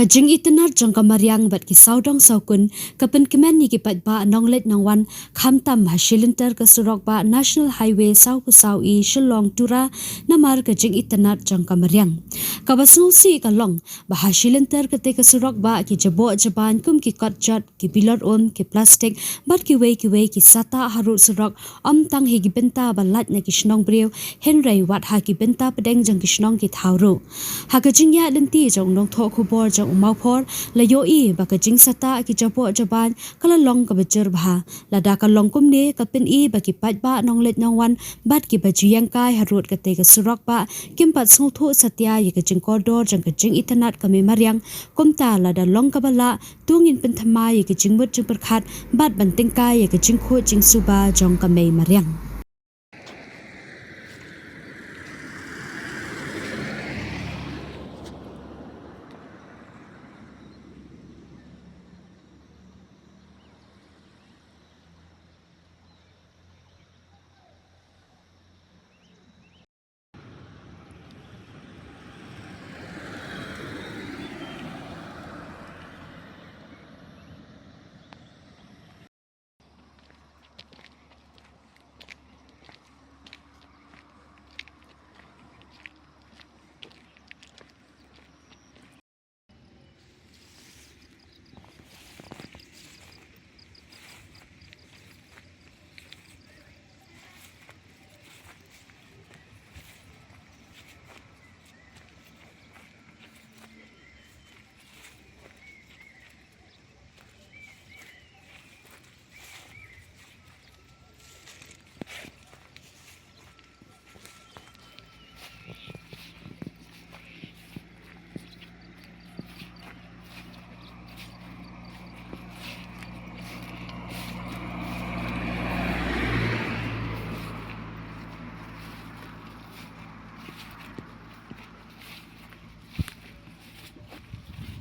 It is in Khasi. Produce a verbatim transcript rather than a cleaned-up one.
Ka jingitynnad jong ka mariang bad ki sawdong sawkun ka pynkmen ïa ki paidbah nongleit nongwan, khamtam ha shilynter ka surok bah National Highway saw phew saw E Shillong Tura, namar ka jingitynnad jong ka mariang. Kaba sngewsih ka long ba ha shilynter katei ka surok bah ki jaboh jabain kum ki kot jot, ki bilor um, ki plastik bad kiwei kiwei ki satah harud surok, ym tang ha ki bynta ba lait na ki shnong briew, hynrei wat ha ki bynta pdeng jong ki shnong ki thaw ruh. Ha ka jingïaid lynti jong u nongthoh khubor jong u Mawphor, la ïohi ba ka jingsatah ki jaboh jabain ka la long kaba jur bha. Lada ka long kumne, ka pyni ba ki paidbah nongleit nongwan bad kiba ju ïeng kai harud katei ka surok bah kim pat sngewthuh satia ïa ka jingkordor jong ka jingitynnad ka mei mariang. Kumta, lada long kaba lah, to ngin pynthymmai ïa ka jingmut jingpyrkhat bad ban tyngkai ïa ka jingkhuid jingsuba jong ka mei mariang.